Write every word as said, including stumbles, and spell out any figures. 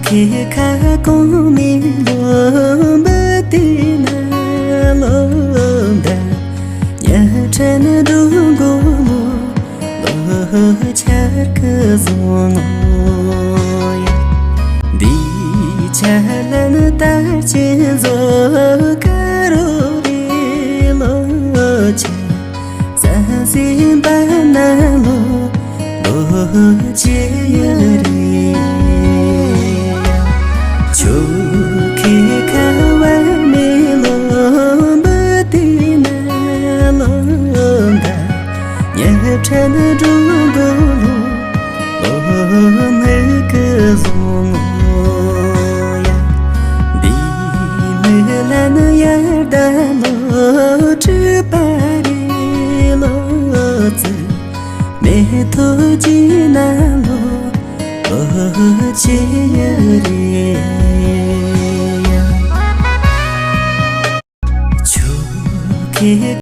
ཁྱེད་ཁ་སྐོང་མི་ལོ་འབུ་དེ་ན་ལོ་འདའ། ཉ་ཁྲན་འགྲོ་མགོ་ལོ་ལོ་ཆར་གི་བཟུང་ཡ། འདི་ཆ་ལ་ནི་ད་ཅི་བཟོ་ཀ་རོ་རེ་ལོ་ཆ། ས་སྲིན་པ་ན་ལོ་ལོ་ཅི་ཡ་རེ་ཡ། ཆོ་ཁེ་ཁ་བ་མེ་ལོ་འབུ་དེ་ན་ལོ་འདའ། ཉ་ཁྲན་འགྲོ་མགོ་ལོ་ལོ་མེ་གི་བཟུང་ཡ། འདི་མེ་ལ་ནི་ཡར་ད་ལོ་ཁྲི་པ་རེ་ལོ་ཙི། མེ་ཐོ་ཅི་ན་ལོ་ལོ་ཅི་ཡ་རེ་ཡ། ཆོ་ཁེ་